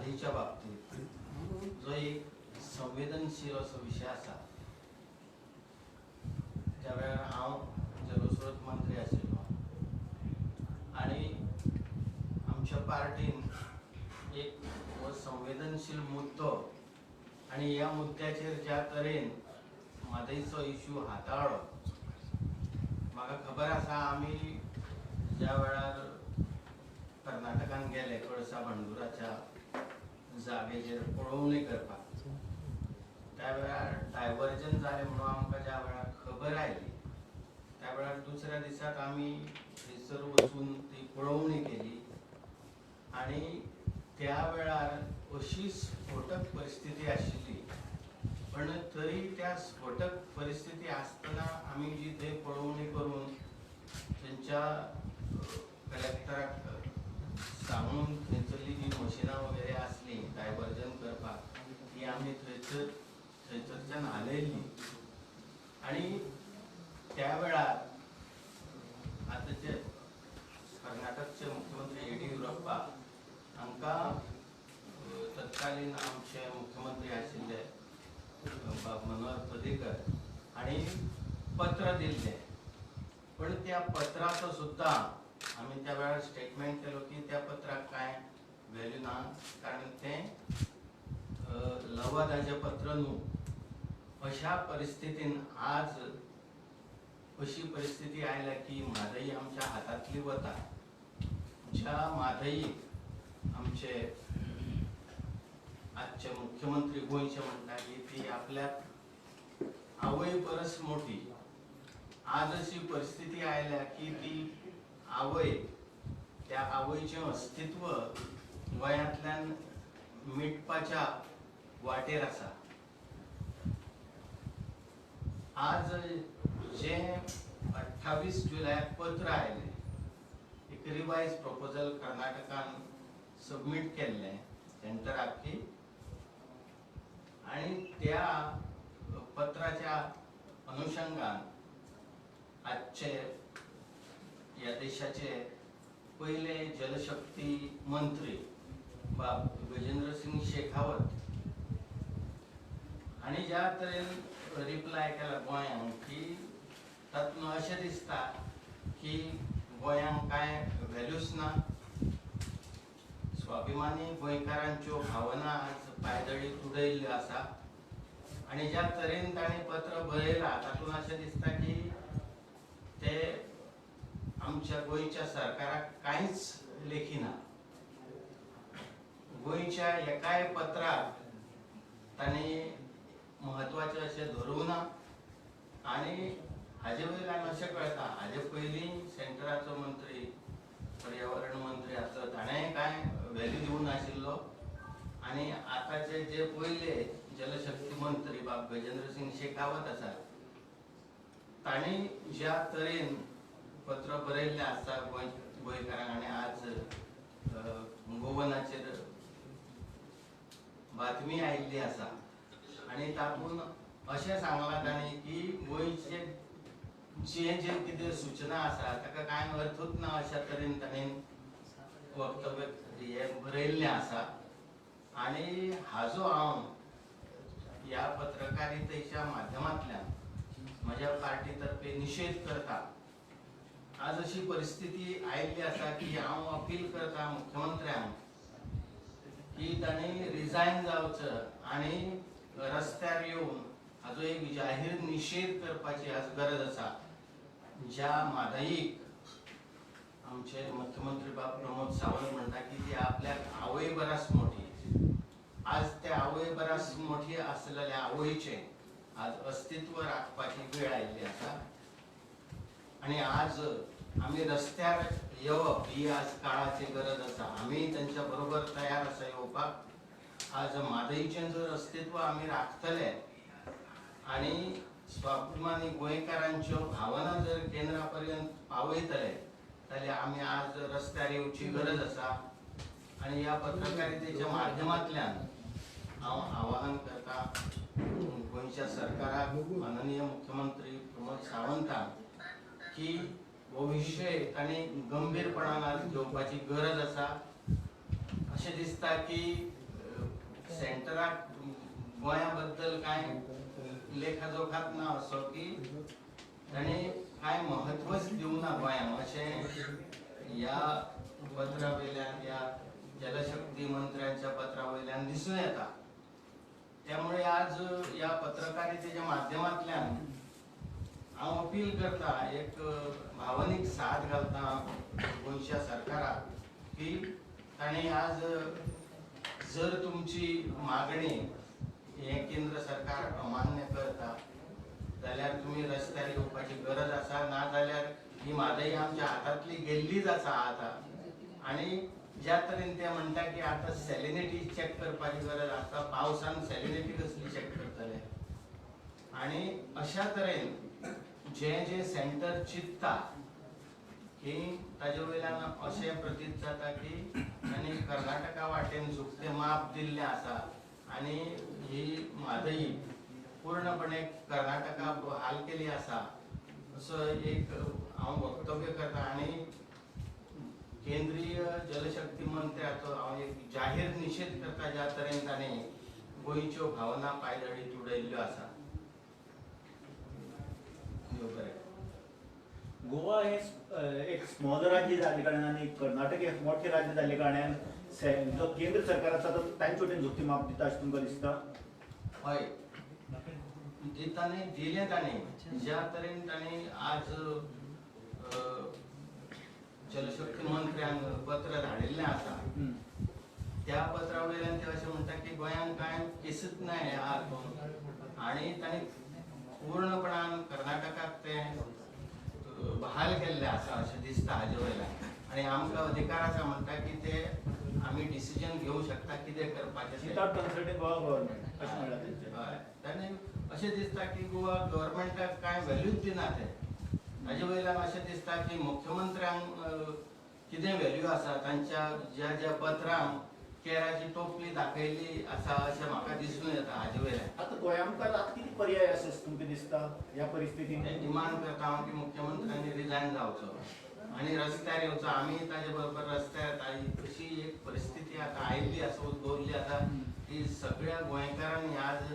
म्हादयच्या बाबतीत जो एक संवेदनशील असो विशय आसा, ज्या वेळार हांव जलस्रोत मंत्री आशिल्लो आनी आमच्या पार्टीन एक हो संवेदनशील मुद्दो आनी ह्या मुद्द्याचेर ज्या तरेन म्हादयचो इशू हाताळ्ळो, म्हाका खबर आसा आमी ज्या वेळार कर्नाटकान गेले कळसा भांडुराच्या जागेचेर पळोवणी करपाक, त्या वेळार डायवर्जन जालें म्हणून आमकां ज्या वेळार खबर आयली त्या वेळार दुसऱ्या दिसाक आमी थंयसर वचून ती पळोवणी केली आनी त्या वेळार अशी स्फोटक परिस्थिती आशिल्ली, पण तरी त्या स्फोटक परिस्थिती आसतना आमी जी थंय पळोवणी करून थंयच्या कलेक्टराक सांगून थंयसरली जी मशिनां वगैरे आसली डायवर्जन करपाक ती आमी थंयसरच्यान हालयल्ली. आनी त्या वेळार आतांचे कर्नाटकचे मुख्यमंत्री येडियुरप्पा हांकां तत्कालीन आमचे मुख्यमंत्री आशिल्ले बाब मनोहर पर्रीकर हांणी पत्र दिल्लें, पण त्या पत्राचो सुद्दां आमी त्या वेळार स्टेटमेंट केलो की त्या पत्राक कांय व्हॅल्यू ना, कारण तें लवादाचें पत्र न्हू. अशा परिस्थितीन आज अशी परिस्थिती आयल्या की म्हादई आमच्या हातांतली वता. ज्या म्हादईक आमचे आजचे मुख्यमंत्री गोंयचे म्हणटा की ती आपल्याक आवय परस मोठी, आज अशी परिस्थिती आयल्या की ती आवय, त्या आवयचें अस्तित्व गोंयांतल्यान मिटपाच्या वाटेर आसा. आज जे 28 जुलयाक पत्र आयलें, एक रिवायज प्रपोजल कर्नाटकान सबमीट केल्लें सेंटराक की, आनी त्या पत्राच्या अनुशंगान आजचे ह्या देशाचे पयले जलशक्ती मंत्री बाब गजेंद्र सिंग शेखावत हांणी ज्या तरेन रिप्लाय केला गोंयांक की तातूंत अशें दिसता की गोंयांक कांय व्हॅल्यूच ना, स्वाभिमानी गोंयकारांच्यो भावना आज पायदळी तुडयल्ल्यो आसा. आनी ज्या तरेन तांणी पत्र बरयलां तातूंत अशें दिसता की ते आमच्या गोंयच्या सरकाराक कांयच लेखिना. गोंयच्या एकाय पत्राक तांणी म्हत्वाचें अशें धरूंक ना. आनी हाजे वयल्यान अशें कळटा, हाजे पयलीं सेंटराचो मंत्री, पर्यावरण मंत्री आसलो, ताणें कांय व्हॅल्यू दिवंक नाशिल्लो. आनी आतांचे जे पयले जलशक्ती मंत्री बाब गजेंद्र सिंग शेखावत आसात, तांणी ज्या तरेन पत्र बरयल्लें आसा गोंयकारांक आनी आज गोवनाचेर बातमी आयिल्ली आसा आनी तातूंत अशें सांगलां तांणी की गोंयचे जे जे कितें सूचना आसा ताका कांय अर्थूच ना अशा तरेन तांणी वक्तव्य हें बरयल्लें आसा. आनी हाजो हांव ह्या पत्रकारितेच्या माध्यमांतल्यान म्हज्या पार्टी तर्फे निशेध करता. आज अशी परिस्थिती आयिल्ली आसा की हांव अपील करता मुख्यमंत्र्यांक की तांणी रिजायन जावचो आनी रस्त्यार येवन हाजो एक जाहीर निशेध करपाची आज गरज आसा. ज्या म्हादईक आमचे मुख्यमंत्री बाब प्रमोद सावंत म्हणटा की ती आपल्याक आवय बरास मोठी, आज त्या आवय बरास मोठी आसलेल्या आवयचें आज अस्तित्व राखपाची वेळ आयिल्ली आसा. आनी आज आमी रस्त्यार येवप ही आज काळाची गरज आसा. आमी तांच्या बरोबर तयार आसा येवपाक. आज म्हादईचें जर अस्तित्व आमी राखतले आनी स्वाभिमानी गोंयकारांच्यो भावना जर केंद्रा पर्यंत पावयतले जाल्यार आमी आज रस्त्यार येवची गरज आसा. आनी ह्या पत्रकारितेच्या माध्यमांतल्यान हांव आवाहन करता गोंयच्या सरकाराक, माननीय मुख्यमंत्री प्रमोद सावंतांक की हो विशय तांणी गंभीरपणान आज घेवपाची गरज आसा. अशें दिसता की सेंटराक गोंया बद्दल कांय लेखाजोखात ना असो की तांणी कांय म्हत्वच दिवना गोंयांक अशें ह्या पत्रा वयल्यान, ह्या जलशक्ती मंत्र्यांच्या पत्रा वयल्यान दिसून येता. त्यामुळे आज ह्या पत्रकारितेच्या माध्यमांतल्यान हांव अपील करता, एक भावनीक साथ घालता गोंयच्या सरकाराक की तांणी आज जर तुमची मागणी हें केंद्र सरकार अमान्य करता जाल्यार तुमी रस्त्यार येवपाची गरज आसा, ना जाल्यार ही म्हादय आमच्या हातांतली गेल्लीच आसा आतां. आनी ज्या तरेन ते म्हणटा की आतां सॅलिनिटी चॅक करपाची गरज आसा, पावसान सॅलिनिटी कसली चॅक करतले? आनी अशा तरेन जे जे सेंटर चिंतता की ताजे वयल्यान अशें प्रतीत जाता की आनी कर्नाटका वाटेन झुकतें माप दिल्लें आसा आनी ही म्हादई पूर्णपणे कर्नाटका बहाल केली आसा असो एक हांव वक्तव्य करता. आनी केंद्रीय जलशक्ती मंत्र्याचो हांव एक जाहीर निशेध करता ज्या तरेन ताणें गोंयच्यो भावना पायदळीत उडयल्ल्यो आसा. बरें, गोवा हे एक स्मॉल राज्य जाल्ले कारणान आनी कर्नाटक हे मोठे राज्य जाल्ले कारणान जो केंद्र सरकार आसा तो तांचे वटेन झुकती माप दिता अशें तुमकां दिसता? हय, दिता न्ही, दिलें ताणें. ज्या तरेन ताणें आज जलशक्ती मंत्र्यांक पत्र धाडिल्लें आसा त्या पत्रा वयल्यान ते अशें म्हणटा की गोंयांत कांय केसूच ना ह्या हातूंत आनी ताणें पूर्णपणान कर्नाटकाक तें बहाल केल्लें आसा अशें दिसता हाजे वयल्यान. आनी आमकां अधिकार आसा म्हणटा की ते आमी डिसिजन घेवंक शकता कितें करपाचें तें. विथआउट कन्सल्टींग गोवा गव्हर्नमेंट अशें म्हणलां तेंचें. हय, ताणें अशें दिसता की गोवा गव्हर्मेंटाक कांय व्हॅल्यूच दिना ते. ताजे वयल्यान अशें दिसता की मुख्यमंत्र्यांक कितें व्हॅल्यू आसा, तांच्या ज्या ज्या पत्रांक केराची टोपली दाखयल्ली आसा अशें म्हाका दिसून येता हाजे वयल्यान. आतां गोंया मुखार आतां कितें पर्याय आसा अशें तुमकां दिसता ह्या परिस्थितीन? डिमांड करता हांव की मुख्यमंत्र्यांनी रिजायन जावचो आनी रस्त्यार येवचो. आमी ताजे बरोबर रस्त्यार येता अशी एक परिस्थिती आतां आयिल्ली आसा, उद्भवल्ली आसा की सगळ्या गोंयकारांनी आज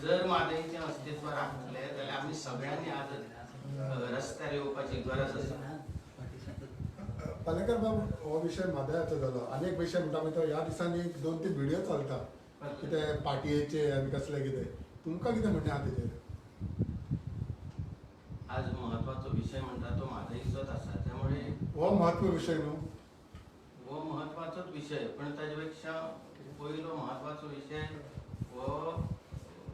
जर म्हादयचें अस्तित्व राखतले जाल्यार आमी सगळ्यांनी आज रस्त्यार येवपाची गरज आसा. पालेकर बाब, हो विशय म्हादयाचो जालो. आनी एक विशय म्हणटा आमी तो ह्या दिसांनी एक 2-3 व्हिडियो चलता कितें पार्टयेचे आनी कसले कितें, तुमकां कितें म्हणणें आहा तेजेर? आज म्हत्वाचो विशय म्हणटा तो म्हादयचोच आसा, त्यामुळे हो म्हत्व विशय न्हू, हो म्हत्वाचोच विशय, पण ताजे पेक्षा पयलो म्हत्वाचो विशय हो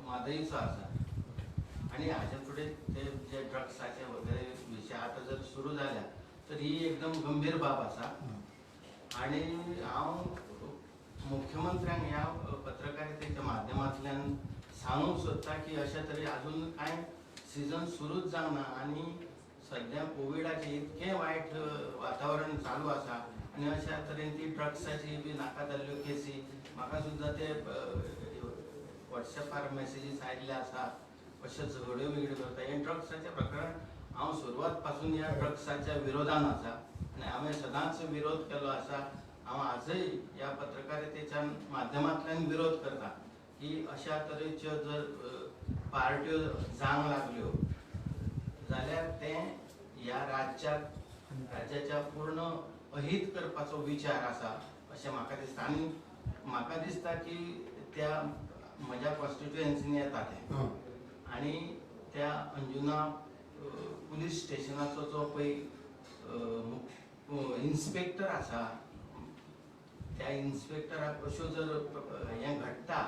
म्हादयचो आसा. आनी हाजे फुडें ते जे ड्रग्साचे वगैरे विशय आतां जर सुरू जाल्या तर ही एकदम गंभीर बाब आसा. आनी हांव मुख्यमंत्र्यांक ह्या पत्रकारितेच्या माध्यमांतल्यान सांगूंक सोदता की अशे तरेन अजून कांय सिजन सुरूच जावना आनी सद्या कोविडाचें इतकें वायट वातावरण चालू आसा आनी अशा तरेन ती ड्रग्साची बी नाका जाल्ल्यो केसी म्हाका सुद्दां ते वॉट्सएपार मॅसेजीस आयिल्ले आसा, अश्यो झगड्यो बिगड्यो करता. हें ड्रग्साचें प्रकरण हांव सुरवात पासून ह्या ड्रग्साच्या विरोधान आसा आनी हांवें सदांच विरोध केलो आसा. हांव आजय ह्या पत्रकारितेच्या माध्यमांतल्यान विरोध करता की अशा तरेच्यो जर पार्ट्यो जावंक लागल्यो जाल्यार तें ह्या राज्याच्या पूर्ण अहीत करपाचो विचार आसा अशें म्हाका दिसता. आनी म्हाका दिसता की त्या म्हज्या कॉन्स्टिट्युएन्सीन येता तें आनी त्या अंजुना पुलीस स्टेशनाचो जो पळय इन्स्पेक्टर आसा त्या इन्स्पेक्टराक अश्यो जर हें घडटा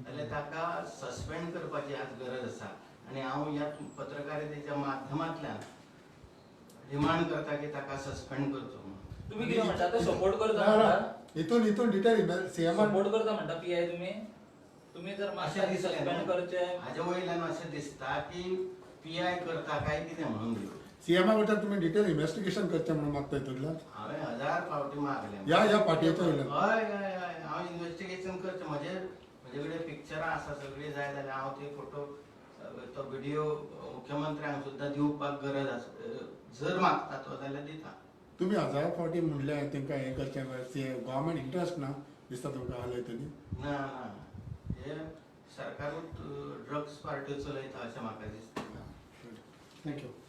जाल्यार ताका सस्पेंड करपाची आज गरज आसा. आनी हांव ह्या पत्रकारितेच्या माध्यमांतल्यान डिमांड करता की ताका सस्पेंड करचो म्हणून. तुम्ही कितें म्हणटा तो सपोर्ट करता म्हणटा? हितून हितून डिटेल सीएमान सपोर्ट करता म्हणटा पीआय तुम्ही? तुम्ही जर अशें दिसलें सस्पेंड करचे हाजे वयल्यान अशें दिसता की पीआय करता काय कितें म्हणून. सीएमा कडच्यान तुमी डिटेल इन्व्हेस्टिगेशन करचें म्हणून मागता हितूंतल्यान? हांवें 1000 फावटी मागलें ह्या ह्या पार्टयेच्या वयल्यान. हय हय हय, हांव इन्व्हेस्टिगेशन करचें. म्हजे कडेन पिक्चरां आसा सगळीं जाय जाल्यार हांव ते फोटो तो व्हिडियो मुख्यमंत्र्यांक सुद्दां दिवपाक गरज आसा, जर मागता तो जाल्यार दिता. तुमी 1000 फावटी म्हणलें तांकां हें करचें, गव्हर्मेंट इंट्रस्ट ना दिसता तुमकां आहले हितून? ना ना, सरकारूच ड्रग्स पार्ट्यो चलयता अशें म्हाका दिसता. Thank you.